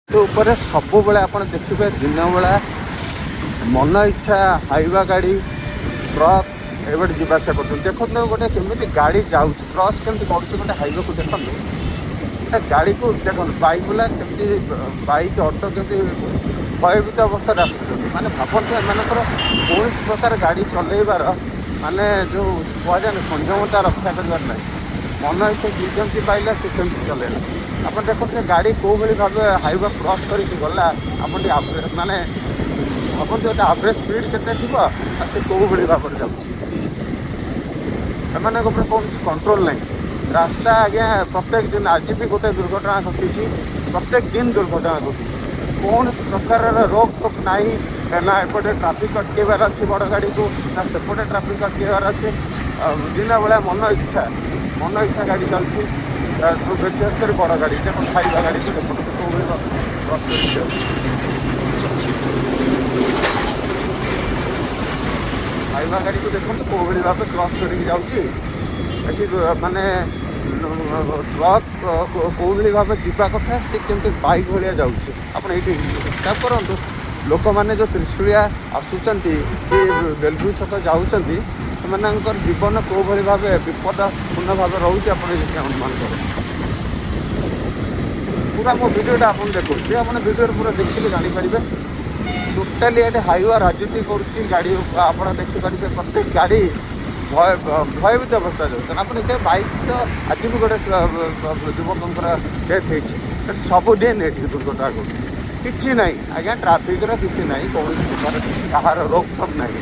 ଉପରେ ସବୁବେଳେ ଆପଣ ଦେଖିବେ, ଦିନବେଳା ମନ ଇଚ୍ଛା ହାଇୱା ଗାଡ଼ି, ଟ୍ରକ୍ ଏପଟେ ଯିବା ଆସିବା କରୁଛନ୍ତି। ଦେଖନ୍ତୁ, ଗୋଟେ କେମିତି ଗାଡ଼ି ଯାଉଛି, କ୍ରସ୍ କେମିତି କରୁଛି ଗୋଟେ ହାଇୱେକୁ। ଦେଖନ୍ତୁ, ଗୋଟେ ଗାଡ଼ିକୁ ଦେଖନ୍ତୁ, ବାଇକ୍ ବାଲା କେମିତି, ବାଇକ୍, ଅଟୋ କେମିତି ଭୟଭୀତ ଅବସ୍ଥାରେ ଆସୁଛନ୍ତି। ମାନେ ଭାବନ୍ତୁ, ଏମାନଙ୍କର କୌଣସି ପ୍ରକାର ଗାଡ଼ି ଚଲେଇବାର, ମାନେ ଯେଉଁ କୁହାଯାଏ ନା, ସଂଯମତା ରକ୍ଷା କରିବାର ନାହିଁ। ମନ ଇଚ୍ଛା ଯିଏ ଯେମିତି ପାଇଲା, ସେ ସେମିତି ଚଲେଇଲା। ଆପଣ ଦେଖନ୍ତୁ, ସେ ଗାଡ଼ି କେଉଁ ଭଳି ଭାବେ ହାଇୱେ କ୍ରସ୍ କରିକି ଗଲା। ଆପଣ ଟିକେ ମାନେ ଭାବନ୍ତୁ, ଏଟା ଆଭରେଜ୍ ସ୍ପିଡ଼ କେତେ ଥିବ ଆଉ ସେ କେଉଁ ଭଳି ଭାବରେ ଯାଉଛି। ଏମାନଙ୍କ ଉପରେ କୌଣସି କଣ୍ଟ୍ରୋଲ୍ ନାହିଁ। ରାସ୍ତା ଆଜ୍ଞା, ପ୍ରତ୍ୟେକ ଦିନ, ଆଜି ବି ଗୋଟେ ଦୁର୍ଘଟଣା ଘଟିଛି। ପ୍ରତ୍ୟେକ ଦିନ ଦୁର୍ଘଟଣା ଘଟୁଛି। କୌଣସି ପ୍ରକାରର ରୋକ ଟୋକ ନାହିଁ। ନା ଏପଟେ ଟ୍ରାଫିକ୍ ଅଟକେଇବାର ଅଛି ବଡ଼ ଗାଡ଼ିକୁ, ନା ସେପଟେ ଟ୍ରାଫିକ୍ ଅଟକେଇବାର ଅଛି। ଆଉ ଦିନ ବେଳା ମନ ଇଚ୍ଛା ଗାଡ଼ି ଚାଲୁଛି, ବିଶେଷ କରି ବଡ଼ ଗାଡ଼ି। ଦେଖନ୍ତୁ, ହାଇୱା ଗାଡ଼ିକୁ ଦେଖନ୍ତୁ, ସେ କେଉଁ ଭଳି କ୍ରସ୍ କରିକି ଯାଉଛି। ହାଇୱା ଗାଡ଼ିକୁ ଦେଖନ୍ତୁ, କେଉଁ ଭଳି ଭାବେ କ୍ରସ୍ କରିକି ଯାଉଛି। ଏଠି ମାନେ ଟ୍ରକ୍ କେଉଁ ଭଳି ଭାବେ ଯିବା କଥା, ସେ କେମିତି ବାଇକ୍ ଭଳିଆ ଯାଉଛି। ଆପଣ ଏଇଠି ହିସାବ କରନ୍ତୁ, ଲୋକମାନେ ଯେଉଁ ତ୍ରିଶୁଳିଆ ଆସୁଛନ୍ତି କି ବେଲଭ୍ୟୁ ଛକ ଯାଉଛନ୍ତି, ସେମାନଙ୍କର ଜୀବନ କେଉଁ ଭଳି ଭାବେ ବିପଦପୂର୍ଣ୍ଣ ଭାବେ ରହୁଛି, ଆପଣ ଏଠି ଅନୁମାନ କରନ୍ତୁ। ପୁରା ମୋ ଭିଡ଼ିଓଟା ଆପଣ ଦେଖାଉଛି, ଆପଣ ଭିଡ଼ିଓରେ ପୁରା ଦେଖିଲେ ଜାଣିପାରିବେ। ଟୋଟାଲି ଏଠି ହାଇୱା ରାଜୁତି କରୁଛି ଗାଡ଼ି। ଆପଣ ଦେଖିପାରିବେ, ପ୍ରତ୍ୟେକ ଗାଡ଼ି ଭୟଭୀତ ଅବସ୍ଥାରେ ଯାଉଛନ୍ତି। ଆପଣ ଦେଖିବେ, ବାଇକ୍ ତ ଆଜି ବି ଗୋଟେ ଯୁବକଙ୍କର ଡେଥ୍ ହେଇଛି। ଏଠି ସବୁଦିନ ଏଠି ଦୁର୍ଘଟଣା ଘଟୁଛି। କିଛି ନାହିଁ ଆଜ୍ଞା, ଟ୍ରାଫିକ୍ର କିଛି ନାହିଁ, କୌଣସି ପ୍ରକାର କାହାର ରୋକଠୋକ ନାହିଁ।